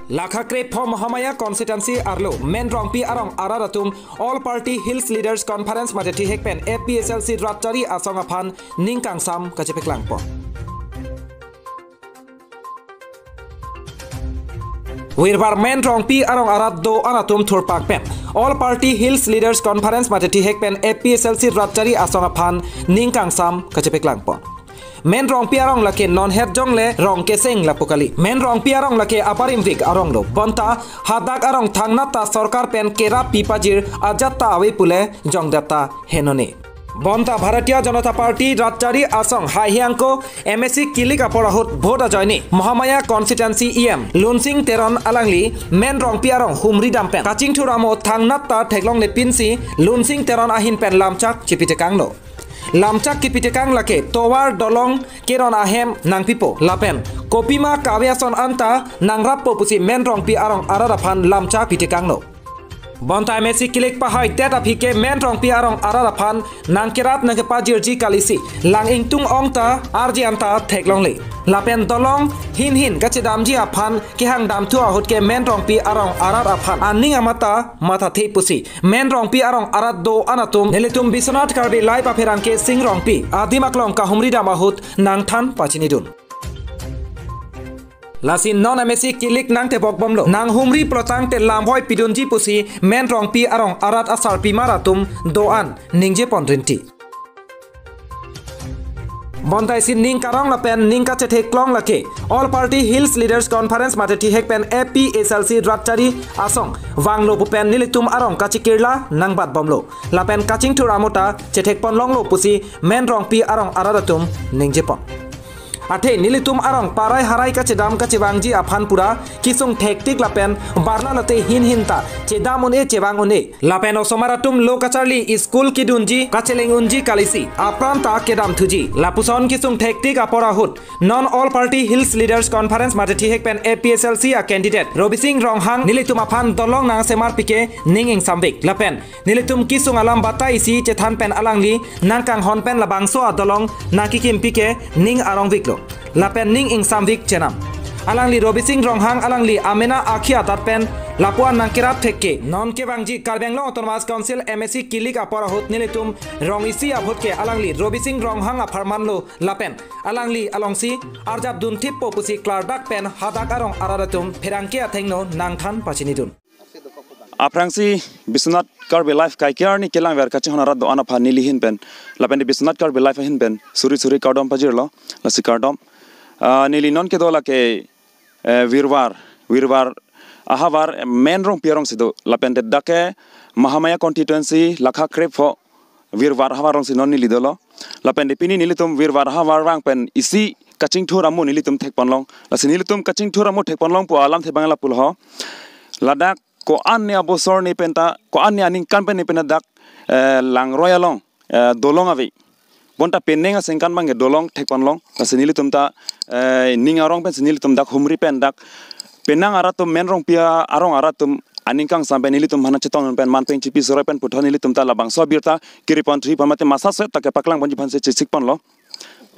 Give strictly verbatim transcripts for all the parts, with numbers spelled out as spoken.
Lakha krepho Mahamaya constituency arlo Men Rongpi arong arat atum All Party Hills Leaders Conference mate thihek pen A P H L C rat chari asong aphan ning kangsam kachepaklangpo. Virvar Men Rongpi arong arat do-an atum thurpak pen All Party Hills Leaders Conference mate thihek pen A P H L C rat chari asong aphan ning kangsam kachepaklangpo. Men Rongpi arong lake non het jongle rong keseng lapu kali. Men Rongpi arong lake abarim vik arong lo. Bonta hadak arong thangnat ta sorkar pen kerap pi pajir ajat ta ave pule jongdetta henone. Bonta Bharatiya Janata Party rat chari asong haihiangko M A C kilik apor ahut vote ajoine Mahamaya constituency E M Lunsing Teron alangli Men Rongpi arong humri dam pen kachingthur amo thangnat ta theklongle pinsi Lunsing Teron ahin pen lamchak chipitekanglo. Lamchak kipitekang lake tovar dolong keron ahem nangpipo lapen kopima kave ason anta nangrappo pusi Men Rongpi arong arat aphan lamchak pitekanglo. Bonta M A C kilik pahai det aphi ke Men Rongpi arong arat aphan nangkerap nangkepajirji kalisi lang ingtung ong ta arji anta theklongle. Lapen dolong hin hin kachedamji aphan kehang damthu ahut ke Men Rongpi arong arat aphan aning amata mathathe pusi Men Rongpi arong arat do-an atum nelitum Biswanath Karbi Live apherangke Sing Rongpi adim aklong kahumri dam ahut nangthan pachinidun. Lasi non M A C kilik nangtebok bomlo, nanghumri plotangte lamhoi pidunji pusi Men Rongpi arong arat asarpimar atum do-an ningjepon rinti. Bonta isi ning karong lapen ning kachetheklong lake All Party Hills Leaders Conference mate thihek pen A P H L C rat chari asong vanglo pu pen nelitum arong kachikirla nangbat bomlo. Lapen kachingthur amo ta chethekpon longlo pusi Men Rongpi arong arat atum ningjepon. Athe nelitum arong parai harai kachedam kachevangji aphan pura kesung thektik lapen barla late hin hin ta chedam un-e chevang un-e. Lapen osomar atum lo kacharli school kedunji kacheleng unji kalisi apran ta kedamthuji. Lapuson kesung thektik apor ahut non All Party Hills Leaders Conference mate thihek pen A P H L C a candidate Robising Ronghang nelitum aphan dolong nangsemarpi ke ning ingsamvik. Lapen nelitum kesung alam batai isi chethan pen alangli nangkanghon pen labangso adolong nangkikimpi ke ning arongviklo. Lapen ning ingsamvik chenam. Alangli Robising Ronghang alangli amena akhi adat pen lapuan nangkerap thekke non kevangji Karbi Anglong Autonomous Council M A C kilik apor ahut nelitum rong isi ahut ke alangli Robising Ronghang apharman lo lapen alangli alongsi arjap dunthippo pusi klardak pen hadak arong arat atum pherangke athengno nangthan pachinidun. Aphrangsi Biswanath Karbi Live kaiker ni kelangver kachinghon arat do-an aphan neli hin pen lapen de Biswanath Karbi Live ahin pen suri suri kardom pajirlo, lasi kardom. Ah, neli non kedo lake, eh, Virvar, Virvar ahavar Men Rongpi arong si do lapen de dak ke Mahamaya constituency lakha krepho Virvar ahavar arong si non neli dolo. Lapen de pini nelitum Virvar ahavar vang pen isi kachingthur amo nelitum thekponlong. Lasi nelitum kachingthur amo thekponlong pu alamthe abang lapulo ho. Ladak ko-an ni abosor ni penta, ko-an ni aningkan pen ni penta dak, eh, Langroi along, eh, dolong ave. Bonta penang asengkan abang ke dolong thekponlong. Lasi nelitum ta, eh, ning arong pensi nelitum dak humri pen dak penang arat atum Men Rongpi arong arat atum aning kangsam pen nelitum aphan chetong pen man pen chipi soroi pen puthot nelitum ta labangso abirta kiri pon thri pon mate masa set ta kepaklang ponji aphansi chesikponlo.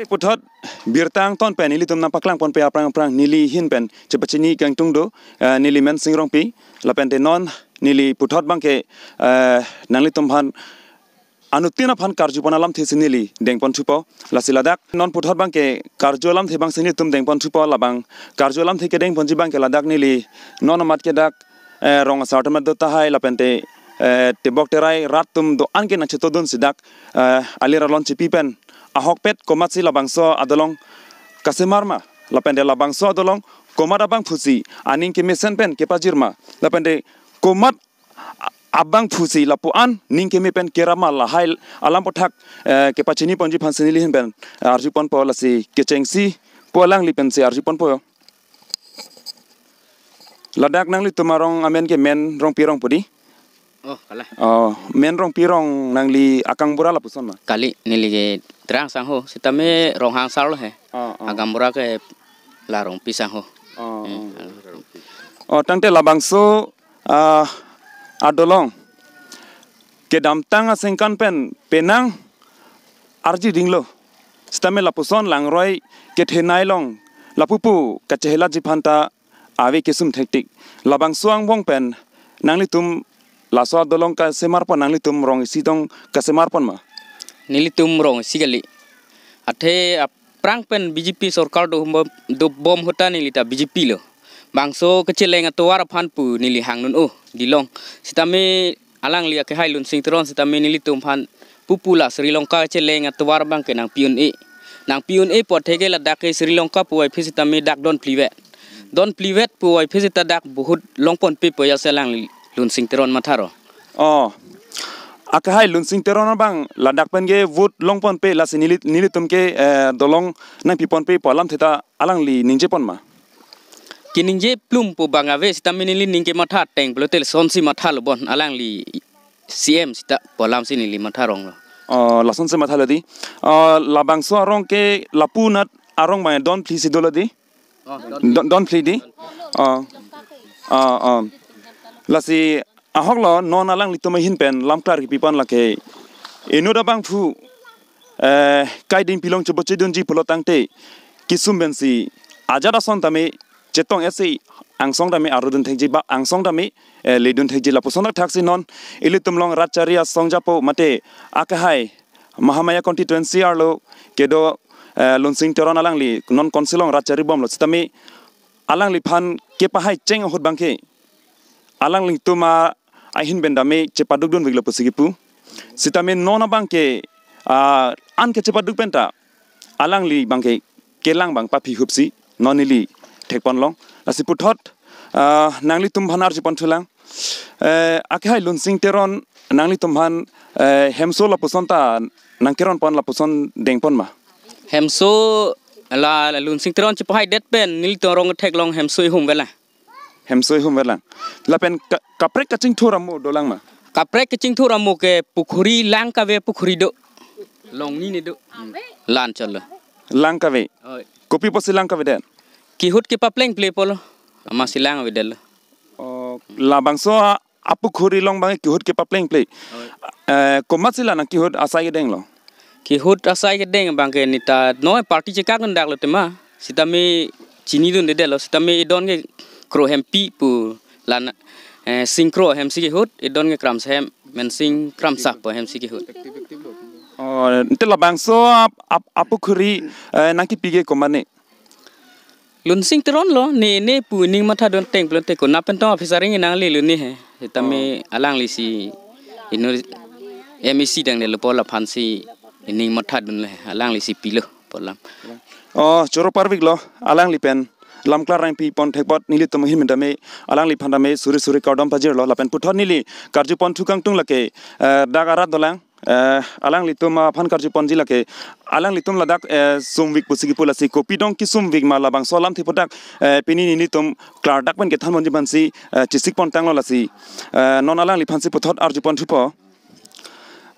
Puthot birta angton pen nelitum nangpaklang ponpe aphrang aphrang neli hin pen chepachini kangtung do, eh, neli men Sing Rongpi lapen de non neli puthot abang ke, eh, nanglitum aphan anuttin aphan karju pon alamthe si neli dengpon thupo. Lasi ladak non puthot abang ke karju alamthe abang si nelitum dengpon thupo, labang karju alamthe kedeng ponji abang ke ladak neli non amat ke dak, eh, rong asar atum do tahai lapen te, eh, tebok terai rat atum do-an ke nangchetodun si dak, eh, alir alon chipi pen ahokpet komatsi labangso adolong kasemar ma lapen de labangso adolong komat abangphusi aning kemesen pen kepajir ma lapen de komat a-, abangphusi lapu-an ning keme pen kerap ma lahai alam aputhak, eh, kepachini ponji aphansi neli hin pen arju ponpo, lasi kechengsi pu alangli pensi arju ponpo. Ladak nanglitum arong amen ke Men Rongpi arong pu di? Oh, kalah. Oh, Men Rongpi arong nangli akangbura lapuson ma? Kali, neli ke Terang sangho, sitame Ronghang sar lo he. Oh, oh. Akangbura ke la Rongpi sangho. Oh, eh, oh. Alo Rongpi. Oh, tangte labangso, ah, adolong kedamtang asengkan pen penang arji dinglo. Sitame lapuson Langroi kethenei along lapu pu kachehelatji aphanta ave kesum thektik. Labangso angbong pen nanglitum laso adolong kasemar pon, nanglitum rong isi tong kasemar pon ma? Nelitum rong isi kali. Athe aphrang pen B J P sorkar do bom, do bom ahut ta neli ta B J P lo. Bangso kecheleng atovar aphan pu neli hang non o dilong. Sitame alangli akehai Lunsing Teron sitame nelitum aphan pupu la Sri Lanka cheleng atovar abang ke nangpi un-e. Nangpi un-e pu atheke ladak ke Sri Lanka pu aiphi sitame dak don phli vet. Don phli vet pu aiphi sita dak vote long ponpe pu ya si alangli Lunsing Teron matharo. Oh. Akehai Lunsing Teron abang ladak pen ke vote long ponpe, lasi neli, nelitum ke, eh, dolong nangpi ponpe pu alamthe ta alangli ningje pon ma? Keningje plum pu abang ave, sitame neli ning kematha ateng pulote lasonsi mathalo bon, alangli C M sita pu alamsi neli matha rong lo. Oh, lasonsi mathalo di. Oh, labangso arong ke lapu anat arong abang don phli si dolo di? Oh, don. Don, don phli di? Oh. Oh, oh. Lasi ahok lo, non alanglitum ahin pen lam klar kipi pon lake. Inut abangphu, eh, kaiding pilong cheboche dunji pulo tangte kesum pensi ajat ason tame chetong esi angsong tame arudun thekji ba angsong tame, eh, ledun thekji lapuson thakthak si non ilitum along rat chari asong japo mate akehai Mahamaya constituency arlo kedo, eh, Lunsing Teron alangli non council along rat chari bomlo sitame alangliphan kepahai cheng ahut abang ke alanglitum a ahin pen tame chepaduk dunveklo pusi kipu. Sitame non abang ke, ah, an ke chepaduk pen ta alangli abang ke kelang abang paphi hupsi non neli thek pon long. Lasi puthot, ah, nanglitum aphan arju pon thulang. Eh, akehai Lunsing Teron nanglitum aphan, eh, hemso lapuson ta nangkeron pon lapuson deng pon ma? Hemso la, la Lunsing Teron chepahai det pen nelitum arong theklong hemso ihum vela. Hemso ihum velang. Lapen ka-, kaprek kachingthur amo dolang ma? Kaprek kachingthur amo ke pukhuri lang kave pukhuri do. Longni ne do. Lan chalo. Lang kave. Oi. Kopi pusi lang kave det? Kehut kepapleng ple pulo. Amatsi lang ave det lo. Oh, labangso a, apukhuri along abang kehut kepapleng ple. Oi. Eh, komatsi la nangkehut asai kedeng lo? Kehut asai kedeng abang ke neta noi party chekak dundak lo tema. Sitame chinidunde det lo. Sitame idon ke kro hempi pu lan, eh, sing kro hemsi kehut, idon ke kramsa hem, Mensing Kramsa pu hemsi kehut. Oh, ante labangso ap-, ap-, apukhuri, eh, nangkepi ke komat ne? Lunsing Teron lo, ne, ne pu ning mathadun ateng pulote konat pen tong officer ing nanglelo ne he. Sitame alanglisi inut M A C dang ne lo pu laphansi ning mathadun le, alanglisi pilo pu alam. Oh, choro parvek lo, alangli pen lam klar nangpi pon thek apot nelitum ahin pen tame alangliphan tame suri suri kardom pajirlo lapen puthot neli karju pon thu kangtung lake, eh, dak arat dolang. Eh, alanglitum aphan karju ponji lake, alanglitum ladak, eh, sumvek pusi kipu lasi kopi dong kesumvek ma labangso alamthe pu dak, eh, pini nelitum klardak pen kethan ponji aphansi, eh, chesik pon tanglo lasi. Eh, non alangliphansi puthot arju pon thupo.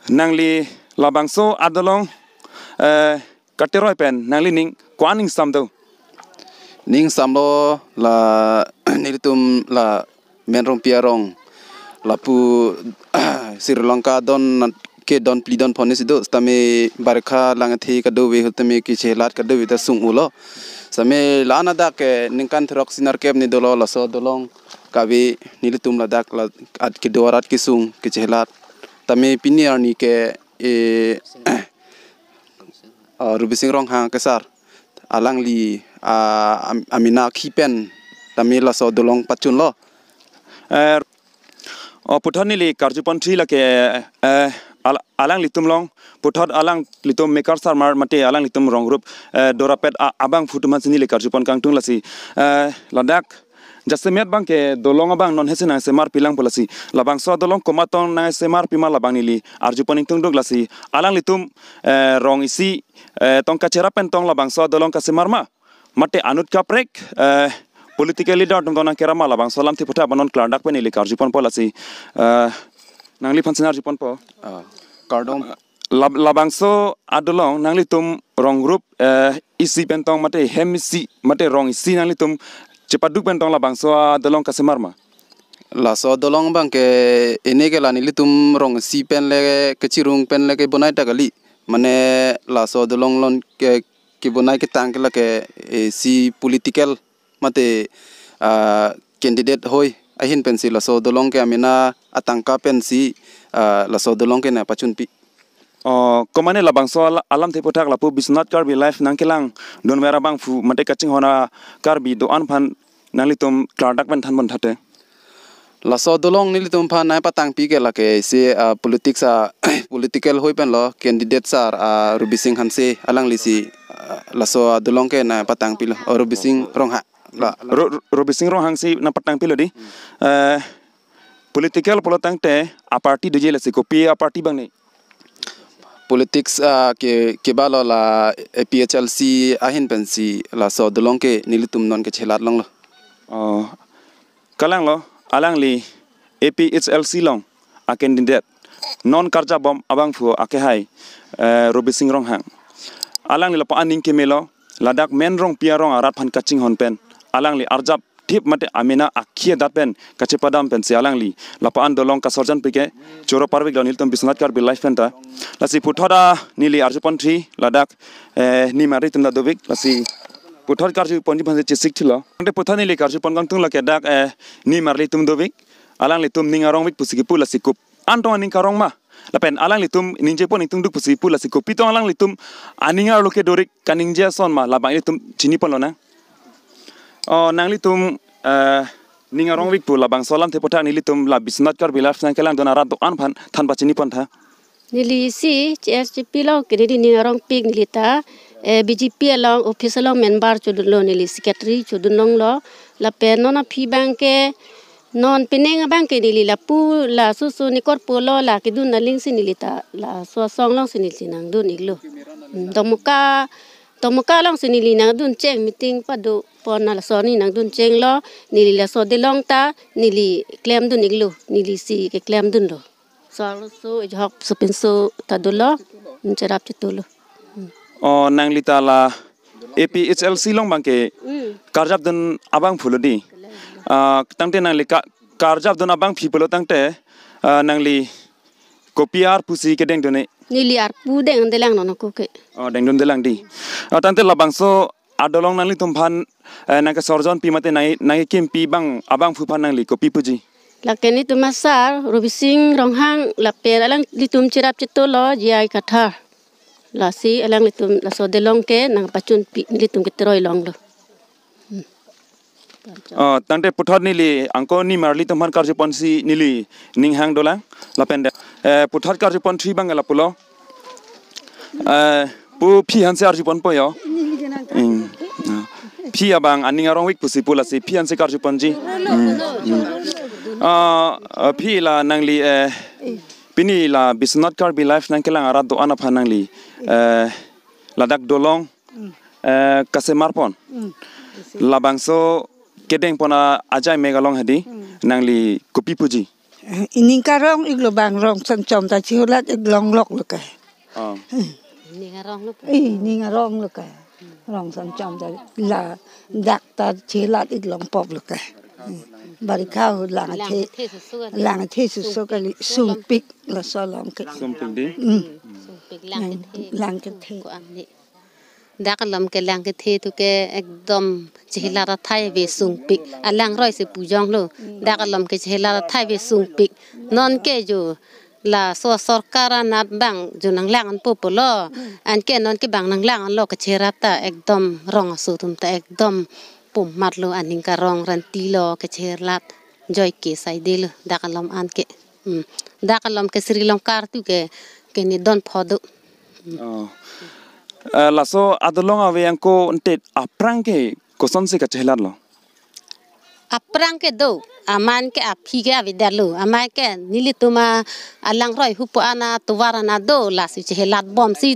Nangli labangso adolong, eh, kateroi pen nanglining ko-an ning sam do? Ning samlo la nelitum la Menrongpi arong lapu Sri Lanka don ke don phli don phongo si do, sitame barkha lang athe kadokave ahut tame kechelat kadokave ta sung-ulo. Sitame la-an adak ke ningkan throk si nerkep ne dolo laso adolong kave nelitum ladak la at kedo arat kesung kechelat. Tame pini arni ke, eh, ah, Rubising Ronghang kesar alangli, ah, am-, amena akhi pen tame laso adolong pachunlo. Eh, oh, puthot neli karju pon thu lake, eh, al-, alanglitum along, puthot alanglitum Mekar Sarmar mate alanglitum rong group, eh, dorapet a-, abangphu atum aphansi neli karju pon kangtung lasi, eh, ladak jasemet abang ke dolong abang non hesi nangsemar pilang pu lasi. Labangso adolong komat tong nangsemar pima labang neli arju pon ingtungduk lasi. Alanglitum, eh, rong isi, eh, tong kacherap pen tong labangso adolong kasemar ma? Mate anut kaprek, eh, political leader atum tong nangkerap ma labangso alamthe puthot abang non klardak pen neli karju ponpo lasi. Eh, nangliphansi nang arju ponpo. Ah, kardom. Lab-, labangso adolong nanglitum rong group, eh, isi pen tong mate hem isi mate rong isi nanglitum chepaduk pen tong labangso adolong kasemar ma? Laso adolong abang ke ene ke la nelitum rong isi pen le kechirung pen le kebonai ta kali. Mane laso adolong along ke kebonai ketang ke lake, eh, isi political mate, ah, candidate hoi ahin pensi laso dolong ke amena atangka pensi, ah, laso dolong ke nangpachunpi. Oh, komane labangso ala-, alamthe aputhak lapu Biswanath Karbi Live nangkelangdun vera abangphu mate kachinghon a-Karbi do-an aphan nanglitum klardak pen thanpon thate. Laso dolong nelitum aphan nangpatangpi ke lake isi, ah, politics a political hoi pen lo candidate sar, ah, Robising Hanse alanglisi, ah, laso dolong ke nangpatangpilo, oh, Robising Ronghang. La, la. Ro-, Ro-, Robising Ronghang si nangpatangpilo di. Eh, political pulo tangte a-party doji lasi kopi a-party bang ni? Politics, ah, ke, kebalo la A P H L C ahin pensi laso dolong ke nelitum non kechelat longlo. Oh, kalanglo, alangli A P H L C along a-candidate non karjapbom abangphu akehai, eh, Robising Ronghang. Alangli lapu aning kemelo, ladak Men Rongpi arong arat aphan kachinghon pen alangli arjap thip mate amena akhei adat pen kachepadam pensi alangli lapu an dolong kasorjon pike choro parvik lo nelitum Biswanath Karbi Live pen ta. Lasi puthot a neli arjupon thri ladak, eh, nimarli atum ta dovik, lasi puthot karjuponji aphan si chesik thilo. Ante puthot neli karjupon kangtung lake dak, eh, nimarli atum dovik, alanglitum ning arongvik pusi kipu lasi kopi-an tong aning karong ma. Lapen alanglitum ningjepon ingtungduk pusi kipu lasi kopi tong alanglitum aning arlo kedorik kaningje ason ma labang ilitum chinipon lonang. Oh, nanglitum, eh, ning arongvik pu labangso alamthe aputhak nelitum la Biswanath Karbi Live nangkelangdun arat do-an aphan than pachinipon tha. Neli si C S G P along ke neli ning arongpik, neli ta, eh, B J P along office along member chodunlo, neli secretary chodun longlo. Lapen non aphi abang ke, non penang abang ke neli lapu la susu ni korpo lo la kedun aling si neli ta laso asong along si neli nangdun iklo. Hmm, Dongmuka, Dongmuka along si neli nangdun cheng, meeting padopon laso ni nangdun chenglo, neli laso dolong ta neli klemdun iklo, neli si keklemdunlo. Solo so ejok sopinso ta dolo, cherap chetulo. Oh, nangli ta la A P H L C along abang ke Hmm. karjapdun abangphu lo di. Ah, tangte nangli ka-, karjapdun abangpi pulo tangte, ah, nangli kopi arpu si kedengdun ni? Neli arpu dengdundelang non ako ke. Oh, dengdundelang di. Ah, tangte labangso adolong nanglitum aphan, eh, nangkesorjon pi mate nang, nangkekimpi abang, abangphu aphan nangli kopi puji? Lake nelitum asar Robising Ronghang lapen alanglitum cherap chetulo J I Kathar. Lasi alanglitum laso dolong ke nangpachunpi, nelitum ke teroi longlo. Hmm. Oh, tangte puthot neli angko nimarli atum aphan karjupon si neli ning hang dolang. Lapen de, eh, puthot karjupon thri abang ke lapulo. Eh, pu phi aphan si arjuponpo yo. Hmm. Ah. Phi abang aning arongvik pusi pu lasi phi aphan si karjuponji. Hmm. Hmm. Ah, ah, phi la nangli, eh, pini la Biswanath Karbi Live nangkelang arat do-an aphan nangli, eh, ladak dolong, eh, kasemarpon. Hmm. Labangso kedengpon a-ajai mek along hadi, Hmm. nangli kopi puji? Eh, ining karong iklo bang, rong sanchom ta chihulat ik longlok lo ke. Oh. Ning arong lo. Eh, ning arong lo ke. Rong sanchom ta ladak ta chihulat ik longpop lo ke. Barikha hu lang Lang athe, kethe susu kali. lang athe susu kali, sungpik laso along ke. Sungpik di? Hmm. Sungpik lang kethe. Lang kethe. Ko-an ni. Dak alom ke lang kethe tu ke ekdom chehelat athai ave sungpik. Alangroi si pujonglo. Dak alom ke chehelat athai ave sungpik. Non ke jo laso sorkar anat abang jo nanglang-anpo pulo. Anke non ke bang nanglang-anlo, kacherat ta ekdom rong aso atum ta ekdom pumatlo, aning karong rantilo, kachelat joike saidelo dak alom anke. Hmm. Dak alom ke Sri Longkar tu ke, ke ni don phodo. Oh. Eh, laso adolong ave angko entet aphrang ke kosonsi kachelatlo? Aphrang ke do, aman ke aphi ke avedetlo, aman ke nelitum alangroi hupu ana tovar ana do, lasi chehelatbom si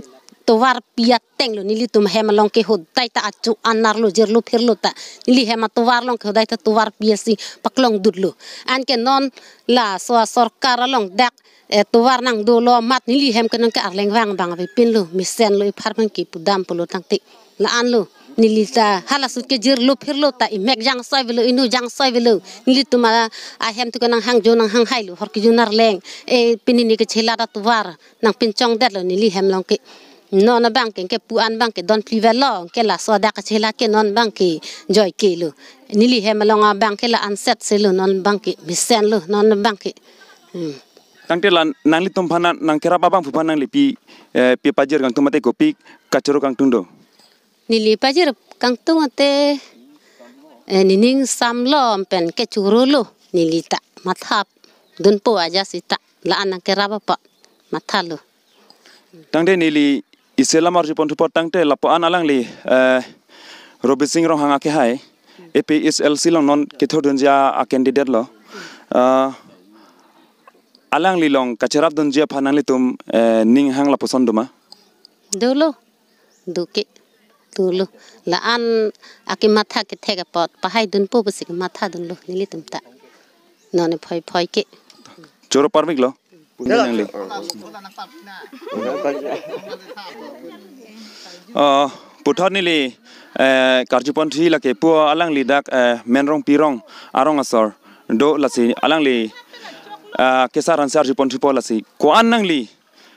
tovar pi ateng lo, nelitum hem along ke hodai ta achu anarlo, jirlo phirlo ta, neli hem atovar along ke hodai ta tovar pi asi paklongdutlo. Anke non laso asorkar along dak, eh, tovar nangdolo amat neli hem ke nonke arleng vang abang avepinlo, mesenlo, ipharman ke pudam pulo tangte. La-anlo, neli ta halasut ke jirlo phirlo ta, imek jangsai avelo, inut jangsai avelo. Nelitum a, ahem tu ke nanghangjo nanghanghailo, hor kejun arleng. Eh, pini ni kechelat atovar nangpinchongdetlo neli hem along ke. Non abang ke, ke pu-an abang ke don phli velo, ke laso adak kachela ke non abang ke joike lo. Neli hem along abang ke la anset se lo, non abang ke mesen lo, non abang ke. Hmm. Tangte la nanglitum aphan nangkerap abangphu aphan nangli pi, eh, pi pajir kangtung mate kopi kachoro kangtung do? Neli pajir kangtung ate, eh, nening sam lo pen kechoro lo, neli ta matha dunpo aja seta la-an nangkerap apa matha lo. Tangte neli isi alam arjupon thupo tangte lapu-an alangli, eh, Robising Ronghang akehai A P H L C along non kethurdunji a-candidate lo. Ah, alangli along kacherapdunji aphan nanglitum, eh, ning hang lapuson doma? Dolo, do ke, dolo. La-an akematha kethek apot pahai dunpo pusi kemathadun lo nelitum ta. Non phoi phoi ke. Choro parmik lo. Punya nangli. Ah, puthot neli, eh, karjupon thi lake pu alangli dak, eh, Menrong Pirong arong asor do lasi alangli, ah, kesar ansar arjupon thupo lasi ko-an nangli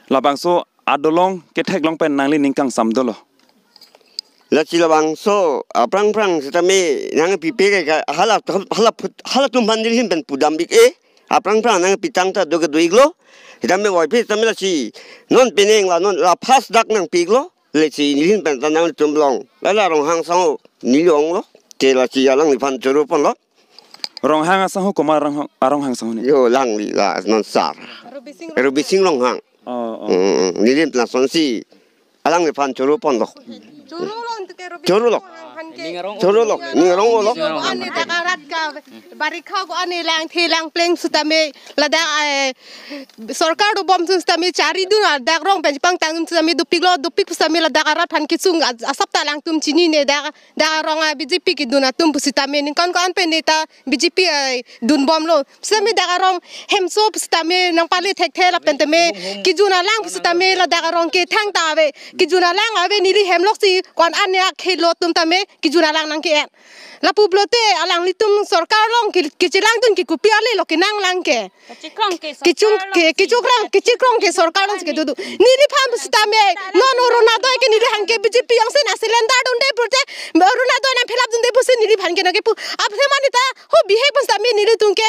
labangso adolong ketheklong pen nangli ning kangsam dolo? Lasi labangso aphrang phrang sitame nangpipe ke ka hala hala phut- halatum aphan neli ahin pen pudam ik e. Aphrang phrang nangpi tangta do ke do iklo. Sitame voiphit sitame lasi non penang la non la first dak nangpi iklo. Lasi neli ahin pen ta nangtum along. La la Ronghang asangho neli onglo. Te lasi alangliphan choro ponlo. Ronghang asangho komat arong, aronghang asangho ne? Yo alangli la non sar. Robising Ronghang. Oh, oh. Hmm, neli lasonsi alangliphan choro ponlo. Choro lo, antu ke Robising Choro lo. Ronghang aphan ke. Choro lo. Ning arong lo. Ane dak arat ke barikha ko-an langthe langpleng sitame ladak, eh, sorkar dobom sitame charidun adak rong pen pangtang sitame dopiklo, dopik sitame ladak arat aphan kesung a- asap ta alangtum chinine dak, dak arong a B J P kedun atum pusitame ningkan ko-an pen neta B J P, eh, dunbomlo. Sitame dak arong hemso sitame nangpale thekthe lapen tame kejun alang sitame ladak arong ke thangta ave. Kejun alang ave neli hem loksi ko-an ane akhelo atum tame kejun alang nangke-en. Lapu pulote alanglitum sorkar along ke, kechelangdun ke kopi ale lo kenanglang ke. Kachingkrong ke Kechung sorkar ke along kechukrang kechikrong ke sorkar along ke dudu. Neliphan pusitame non Orunodoi ke neli aphan ke B J P yang sen a-cylinder dunde pulote Orunodoi nangphelap dunde pusi neliphan ke nangkepu. Aphi mane ta ho bihek pusitame nelitum ke,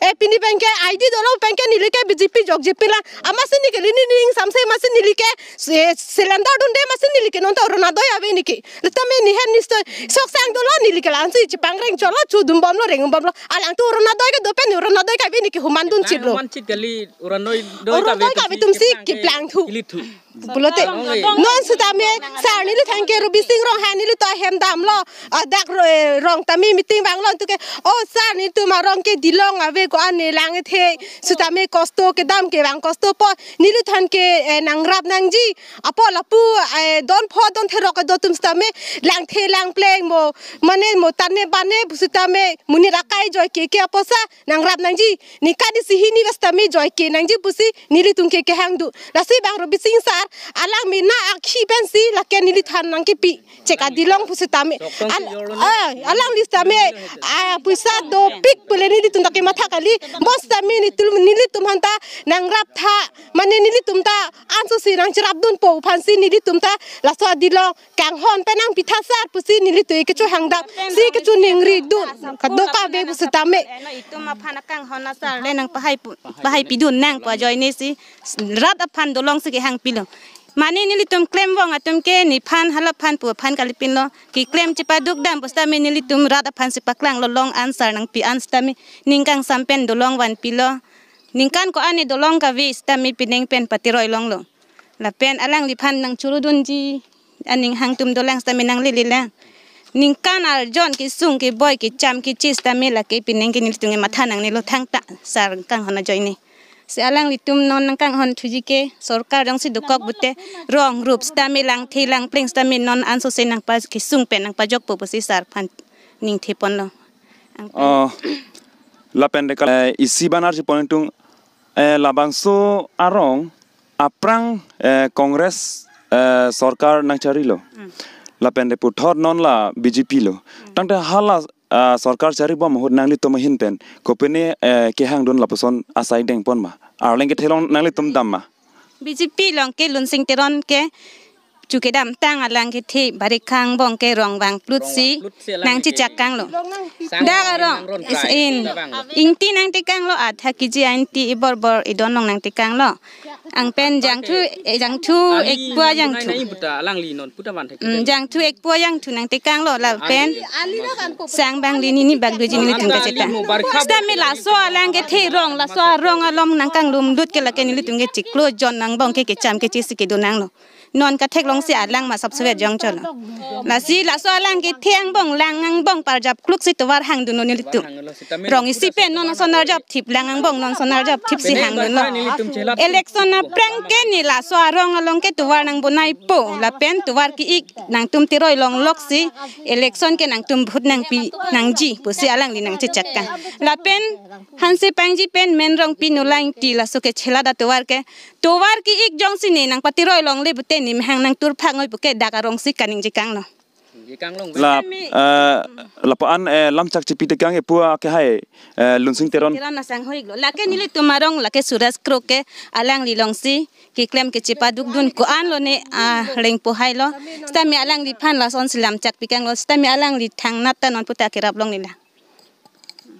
eh, pini pen ke I D dolo pen ke neli ke B J P jokjepi la. Amatsi neli ke neli ning samse amatsi neli ke se- cylinder dunde amatsi neli ke non ta Orunodoi ave neli ke. Sitame ne hem nisto soksang dolo neli ke la-ansi chepangreng cholo chu dunbomlo rengbomlo. Alangtum Orunodoi kedo pen Orunodoi kave neli ke humandun chitlo. Manchit kali Orunodoi doi Orunodoi kave atum si keplang thu. Kili thu. Pulote non sitame sar neli thanke Robising Ronghang neli to hem damlo. Adak ro- eh, rong tame meeting vanglo antu ke, "Oh sar, netum arong ke dilong ave ko-an ne lang ethe." Sitame kosto kedam kevang kosto po neliphan ke, eh, nangrap nangji. Apo lapu, eh, don pho don therok do atum sitame langthe langpleng mo mane mo tane bane pusitame monit akai joike ke aposa nangrap nangji. Ningkan isi hini ves tame joike nangji pusi nelitum ke kehang do. Lasi bang Robising sar alang mena akhi pensi lake neliphan nangkepi. Chek adilong pusitame. Al- ah, alangli sitame, ah, poisa dopik pule nelitum ta kematha kali. Bos sitame nelitum nelitum aphan ta nangrap tha. Mane nelitum ta ansose nangcherapdunpo aphansi nelitum ta laso adilong kanghon pen nangpitha sar pusi nelitum kechohang dam si kechoningri dun. Kadokave pusitame. Itum aphan kanghon asar le nangpahai pu- pahai pidun nangpo ajoine si rat aphan dolong si kehang pilo. Mane nelitum klemvong atum ke nephan halaphan pu aphan kalipinlo. Keklem chepaduk dam pusitame nelitum rat aphansi paklanglo, long ansar nangpi-an sitame ning kangsam pen dolong vanpilo. Ningkan ko-an ne dolong kave sitame penang pen patiroi longlo. Lapen alangliphan nangchorudunji aning hangtum dolang sitame nanglelelang. Ningkan arjon kesung keboi kecham kechi sitame lake penang ke nelitum ke matha nangnelo thangta sar kanghon ajoine. Si alanglitum non nangkanghon thuji ke sorkar jongsi dokok pute rong rup sitame langthe langpleng sitame non ansose nangpa kesung pen nangpajokpo pusi sar aphan ningtheponlo. Angpen. Oh, lapen de kal- eh, isi banar si pon tung, eh, labangso arong aphrang, eh, Congress, eh, sorkar nangcharilo. Hmm. Lapen de puthot non la B J P lo. Hmm. Tangte hala, ah, sorkar charibom ahut nanglitum ahin pen kopine, eh, kehangdun lapuson asai dengpon ma? Arleng kethelong nanglitum dam ma? B J P along ke Lunsing Teron ke chu kedamtang alang kethe barikhang bong ke rong vangplutsi nangchechak kanglo. Dak arong, ingti nangtekanglo, adha kg ingti ibor bor idon long nangtekanglo. Anpen jangthu, eh, jangthu ekpua jangthu. Alangli non puta van thek. Mm, jangthu ekpua jangthu nangtekanglo lapen sang bangli nini bak duji nelitum kacheta. Sitame laso alang kethe rong, laso arong along nangkanglumlut ke lake nelitum ke chiklo jon angbong ke kecham kechesi kedo nanglo. Non katheklongsi alang ma sapsevet jongcholo. Lasi laso alang kethe angbong, lang angbong parjap kluksi tovar hangdunlo nelitum. Rong isi pen non ason arjap thip, lang angbong non ason arjap thipsi hangdunlo. Election aphrang ke ne laso arong along ke tovar nangbonaipo, lapen tovar ke-ik nangtum tiroi longloksi election ke nangtum vote nangpi nangji pusi alangli nangchechak kang. Lapen Hanse Pangji pen Men Rongpi Nulang Ingti laso ke chelat atovar ke, tovar ke-ik jongsi ne nangpatiroi longle pute ne mehang nangtur phak noi puke dak arongsi kaningje kanglo. La, eh, lapu-an, eh, lamchak chipitekang epua ke hai, eh, Lunsing Teron. Teron asang hoiklo. Lake nelitum arong lake Suresh Kro ke alangli longsi keklem kechepadukdun ko-anlo ne, ah, rengpo hailo. Sitame alangliphan lasonsi lamchak pikanglo. Sitame alangli thangnat ta non puta kerap longle la.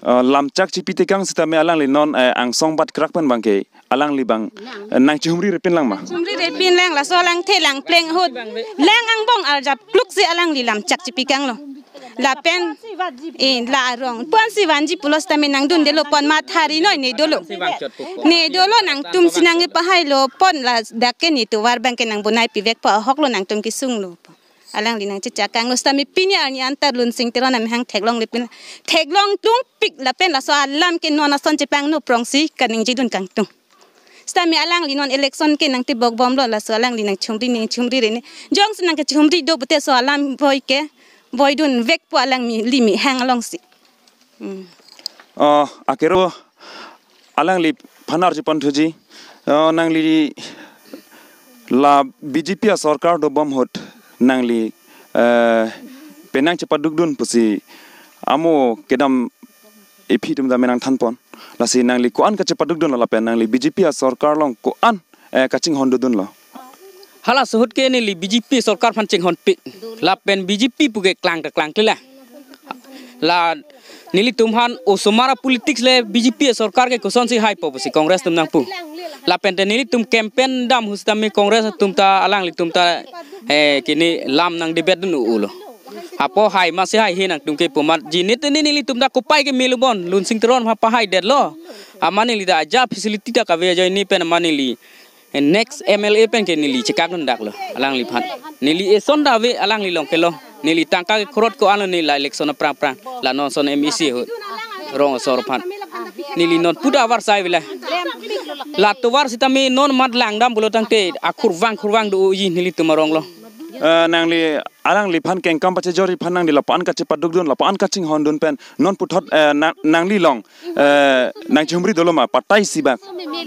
Eh, lamchak chipitekang sitame alangli non, eh, angsong bat krak pen bangke alangli bang, eh, nangchihumri repin lang ma? Chihumri repin lang, laso alang the lang pleng ahut. Lang angbong arjap kluksi alangli lamchak chipikanglo. Lapen, eh, la arong puansi vanji pulo sitame nangdundelo pon mathari noi ne dolo. Ne dolo nangtumsi nangpahailo pon ladak ke ne tovar bangke nangbonai pivekpo ahoklo nangtum kesunglo. Alangli nangchechak kanglo sitame pini arni anta Lunsing Teron amehang theklongle pin, theklong tungpik lapen laso alam ke non ason chepangno prongsi kaningjidun kangtung. Sitame alangli non election ke nangtebok bomlo, laso alangli nangchihumri nangchihumri rene. Jongsi nangkechihumri do pute so alam voi ke voidun vekpo alangli mehang alongsi. Hmm. Oh, akero alangliphan arjupon thuji. Oh, nangli la B J P asorkar dobom ahut nangli, eh, penang chepadukdun pusi amo kedam iphi atum dame nangthanpon. Lasi nangli ko-an kachepadukdunlo lapen nangli B J P asorkar along ko-an, eh, kachinghondundunlo? Halaso ahut ke neli B J P sorkar aphan chinghonpik. Lapen B J P puke klang ta klangkle la. La nelitum aphan osomar apolitics le B J P sorkar ke kosonsi haipo pusi Congress atum nangpu. Lapen te nelitum campaign dam ahut sitame Congress atum ta alanglitum ta, eh, kini lam nangdebate dun ulo. Apo hai masi haihe nangtum ke pu amat jini te nelitum ta kopai ke melo bon Lunsing Teron aphan pahaidetlo. Amat neli ta aja facility ta kave ajoine pen amat neli, eh, next M L A pen ke neli chekakdun daklo alangliphan. Neli eson ta ave alangli along kelo. Neli tangka ke krot ko-anlo neli la election aphrang aphrang. La non ason M A C ahut. Rong asor aphan. Neli non puta avarsai vela. La tovar sitame non mat langdam pulo tangte akhurvang khurvang do-oji nelitum aronglo. Eh, nangli alangliphan kengkam pachejorji aphan nangli lapu-an kachepadukdun, lapu-an kachinghondun pen non puthot, eh, na-, nangli along, eh, nangchihumri dolo ma patai isi bak?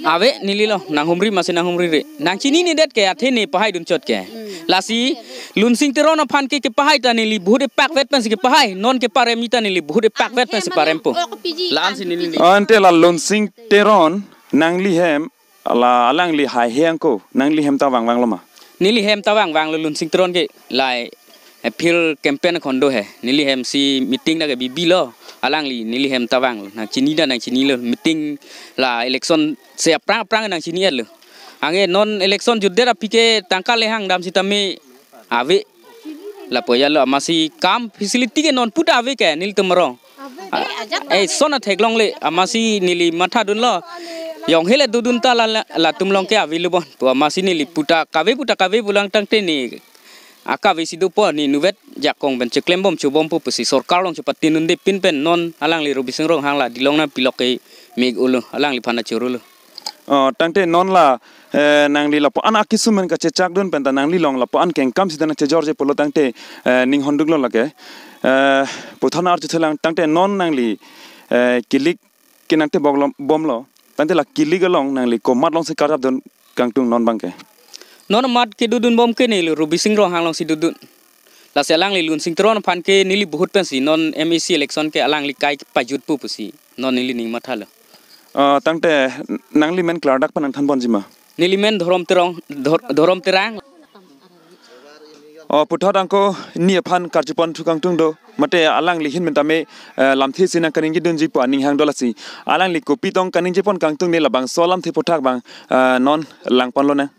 Ave, nelilo nanghumri masi nanghumri re. Nangchininedet ke athe ne pahaidun chot ke. Lasi Lunsing Teron aphan ke kepahai ta neli vote epakvet pensi kepahai, non keparemji ta neli vote epakvet pensi parempo. La-ansi neli. Oh, ante la Lunsing Teron nangli hem la alangli haihe angko, nangli hem ta vangvanglo ma? Neli hem ta vangvanglo Lunsing Teron ke lai, eh, field campaign akhon do he. Neli hemsi meeting ta ke bibilo. Alangli neli hem ta vanglo. Nangchini ta nangchinilo. Meeting la election se aphrang aphrang nangchini-etlo. Anke non election jutdet aphi ke tangka le hangdam sitame ave. Lapu ajatlo amatsi kam facility ke non puta ave ke nelitum arong. Ah, eh, son atheklongle amatsi neli mathadunlo. Jong hele dodun ta la, la, latum along ke avelo bon. Pu amatsi neli puta kave puta kave pulang tangte ne akave si dopo ne nuvet jakong pen cheklembom chobompo pusi sorkar along chepatindunde pin pen non alangli Robising Ronghang la dilong nangpilok ke me-ik ulo alangliphan ta chorolo. Oh, tangte non la, eh, nangli lapu-an akesung pen kachechakdun pen ta nangli along lapu-an kengkam sita nangchejorje pulo tangte, eh, ninghonduklo lake. Eh, puthot arjuthelang tangte non nangli, eh, kilik ke nangtebok lom, bomlo. Tangte la kilik along nangli komat alongsi karjapdun kangtung non bangke? Non mat kedodunbom ke neli Robising Ronghang alongsi dodun. Lasi alangli Lunsing Teron aphan ke neli vote pensi non M A C election ke alangli kai pajutpo pusi non neli ning mathalo. Ah, tangte nangli men klardak pen nangthanponji ma? Neli men Dhorom Terong, Dhor-, Dhorom Terang. O puthot angko ni aphan karjupon thu kangtung do. Mate alangli ahin pen tame, eh, lamthe si nangkaningje dunji pu aning hang do lasi. Alangli kopi tong kaningjepon kangtung ne labangso lamthe aphuthak abang, eh, non langponlonang.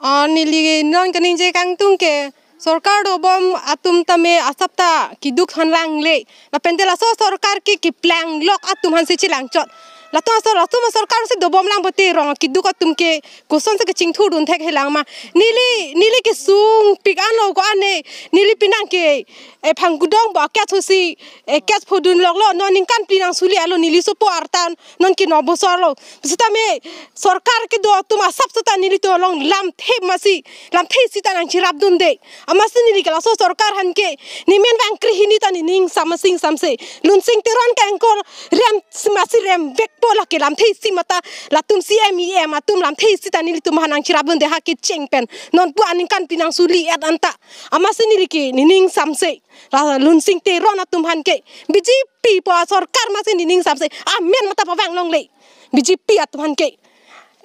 O neli non kaningje kangtung ke sorkar dobom atum tame asap ta keduk aphan langle. Lapen te laso sorkar ke keplang lok atum aphan si chelangchot. Latum asor, latum asor sorkar si dobomlang pote rong keduk atum ke kosonsi kachingthurdun thekthelang ma. Neli, neli kesungpik anlo ko-an ne. Neli penang ke, eh, phang kudong ba kat husi, eh, kat phodun loklo. Non ningkan phli nang suli alo neli sopo artan. Non ke no bosor lo. Sitame sorkar kedo atum asap seta nelitum along lamthe masi, lamthe seta nangcherapdunde. Amatsi neli ke laso sorkar aphan ke, ne men vang krehini ta nening sam masi samse. Lunsing Teron ke angkor rem masi rem vekpo lake lamthe si mata latum C M E M atum lamthe seta nelitum aphan nangcherapdunde ha kecheng pen. Non pu aningkan phli nang suli et anta. Amatsi neli ke nening samse. La Lunsing Teron atum aphan ke. B J P pu asorkar masi nening samse. Amen mata pavang longle. B J P atum aphan ke.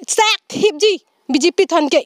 Sak hipji. B J P atum aphan ke.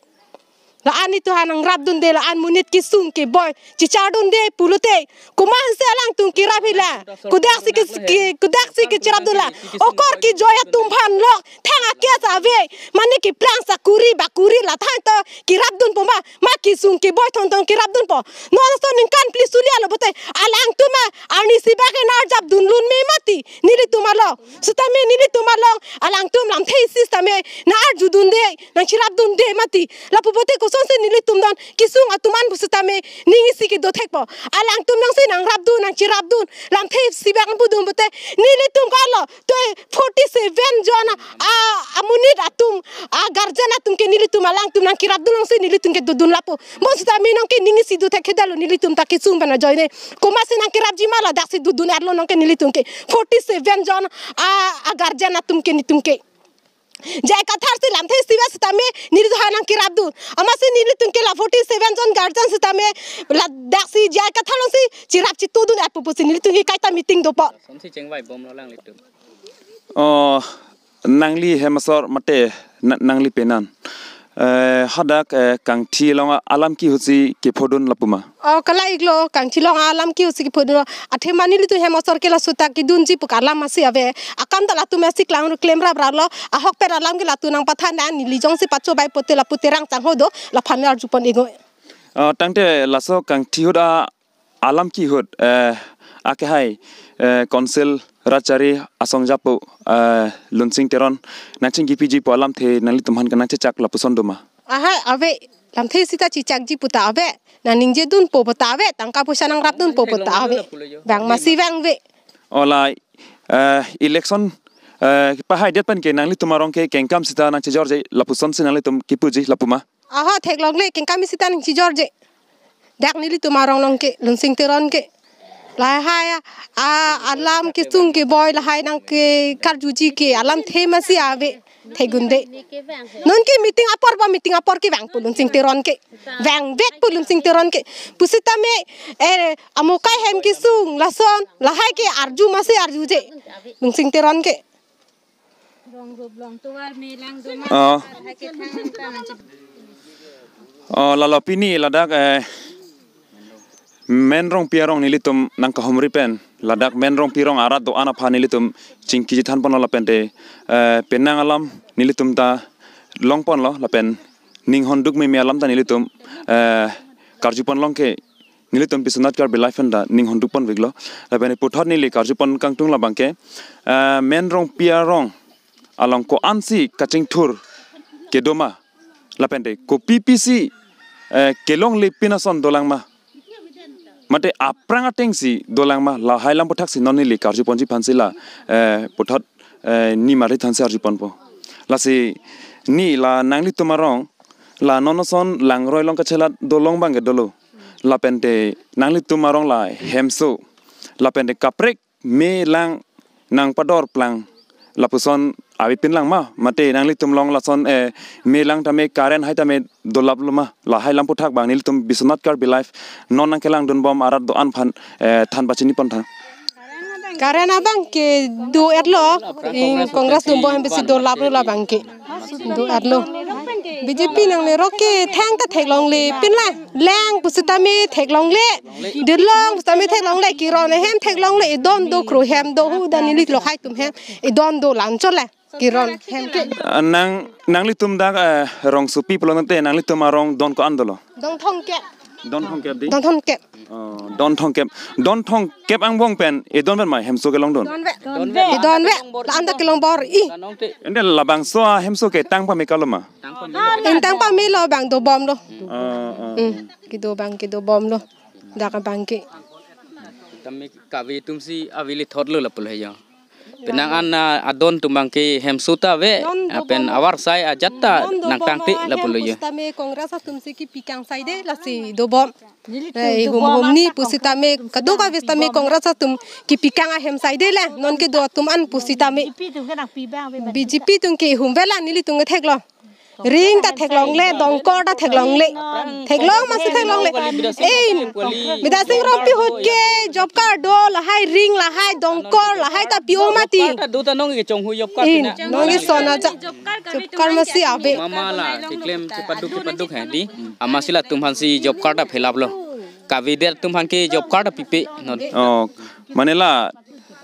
La-an itum aphan nangrapdunde, la-an monit kesung keboi chechardunde pulote. Komatsi alangtum kerap hila. Kodaksi ke, ke, kodaksi kecherapdun la. Okor kejoi atum aphan lok. Thang a-case ave. Mane keplang sakuri bakuri la thang to kerapdunpo ma. Ma kesung keboi thongthong kerapdunpo. Non ason ningkan phli suli alo pote. Alangtum ma arnisi bak enar japdunlun me mati. Nelitum along. Sitame nelitum along. Alangtum lamthe isi sitame. Nang arjudunde. Nangcherapdunde mati. Lapu pote kosonsi nelitum don kesung atum an pusitame ning isi kedo thekpo. Alangtum nangsi nangrapdun, nangcherapdun, lamthe isi bak pudun pote nelitum kalo to forty seven jon a, a, amonit atum, a guardian atum ke nelitum alangtum nangkerapdun longsi nelitum ke dodun lapo. Bonsitame nonke ning isi do thekthedetlo nelitum ta kesung pen ajoine. Komatsi nangkerapji ma ladaksi dodun arlo nonke nelitum ke forty seven jon a, a guardian atum ke nelitum ke. J I Kathar si lamthe isi ave sitame nelitum aphan nangkerapdun. Amatsi nelitum ke la forty seven jon guardian sitame ladaksi J I Kathar alongsi cherap chetudun et pupusi nelitum ke kaita meeting dopo. Sonsi chengvai bomlo alanglitum. O, nangli hem asor mate na-, nangli penan. Eh, hadak, eh, kangthi along alam ke ahutsi kephodun lapu ma. O, kalang-iklo, kangthi along alam ke ahutsi kephodun. Athema nelitum hem asor ke laso ta kedunji pu alam masi ave. Akam ta latum masi klang klem rapraplo. Ahokpet alam ke latum nangpathan dan neli jongsi pachobei pote lapu Terang Changho do. Laphan arjupon iknon. O, tangte laso kangthi ahut a alam ke ahut, eh, akehai, eh, Council Rachari asong japo, eh, Lunsing Teron nangchingkipiji pu alamthe nanglitum aphan kenangchechak lapuson do ma? Aha, ave, lamthe sita chechakji pu ta ave, nang ningjedunpo pu ta ave, tangka poisa nangrapdunpo pu ta ave. Vang masi vangve. O la, eh, election, eh, pahaidet pen ke nanglitum arong ke kengkam sita nangchejorje lapusonsi nanglitum kipuji lapu ma? Aha, theklongle, kengkam sita nangchejorje. Dak nelitum arong along ke, Lunsing Teron ke. Lahai a, a, alam kesung keboi lahai nangkekarjuji ke, alamthe masi ave, thegunde. Nonke meeting apor ba meeting apor kevangpo Lunsing Teron ke. Vangvekpo Lunsing Teron ke. Pusitame, eh, amokai hem kesung, lason, lahai ke arju masi arjuje. Lunsing Teron ke. O. O, lalo pini ladak, eh, Men Rongpi arong nelitum nangkahumri pen. Ladak Men Rongpi arong arat do-an aphan nelitum chingki chethanponlo lapen te, eh, penang alam nelitum ta longponlo lapen ninghonduk meme alam ta nelitum, eh, karjupon longke nelitum Biswanath Karbi Live pen ta ninghondukponveklo. Lapen puthot neli karjupon kangtung labang ke, eh, Men Rongpi arong along ko-ansi kachingthur kedo ma. Lapen te kopi pisi, eh, kelongle pin ason dolang ma. Mate aphrang atengsi dolang ma. Lahai lam aphuthaksi non neli karjuponji aphansi la, eh, puthot, eh, ni mari thansi arjuponpo. Lasi ni la nanglitum arong, la non ason langroi along kachelat dolong abang ke dolo. Lapen te nanglitum arong la hemso. Lapen te kaprek me lang nangpador plang lapuson avepinlang ma. Mate nanglitum along lason, eh, me lang tame current hai tame dolaplo ma. Lahai lam aputhak abang nelitum Biswanath Karbi Live non nangkelangdunbom arat do-an aphan, eh, than pachinipontha. Current abang ke do-etlo, in Congress atum bom hem pisi dolaplo labang ke. Do-etlo. B J P nangne rok ke thang ta theklongle, pinla lang pusitame theklongle, dilong pusitame theklongle, kiron ahem theklongle, idon do, kro hem do, hu dan neli lo hai tum hem idon do, lanchot le kiron hem ke. Ah, nang, nanglitum dak, eh, rongsopi pulo tangte nanglitum arong don ko-an dolo? Don thomkep. Don thomkep di? Don thomkep. Oh, don thomkep. Don thomkep angbong pen, idon pen ma hemso kelong don? Don ve. Don ve. Idon ve. La-an ta kelong bor-i. Ante labangso ahemso ke tang pame kaloma? Tang pame lo. Intang pamelo, bang dobomlo. Oh, oh. Hmm. Kedo bang, kedobomlo. Dak abang ke. Tame kave atumsi avili thotlo lapulo he jo. Penang an, ah, adon atum abang ke hemso ta ave, don ah, pen dobom. Avarsai ajat ta don dobom nangtangte lapulo jo. Pusitame Congress atumsi kipikang saide, lasi dobom. Eh, hum hum ni pusitame, kadokave sitame Congress atum kipikang ahem saide le, non kedo atum an pusitame. B J P atum ke hum vela, nelitum ke theklo. Ring ta theklongle, dongkor ta theklongle. Theklong masi theklongle. Eh, Bidya Sing Rongpi ahut ke job card do, lahai ring, lahai dongkor, lahai ta pi-o mati. Job card ta do ta nong ke chonghu job card. In, pina. Nong ke sona ja. Job card masi ave. Mama la, keklem chepaduk chepaduk hai di. Amatsi latum aphansi job card ta fill up lo. Kavedet atum aphan ke job card ta pipe non. Oh, mane la,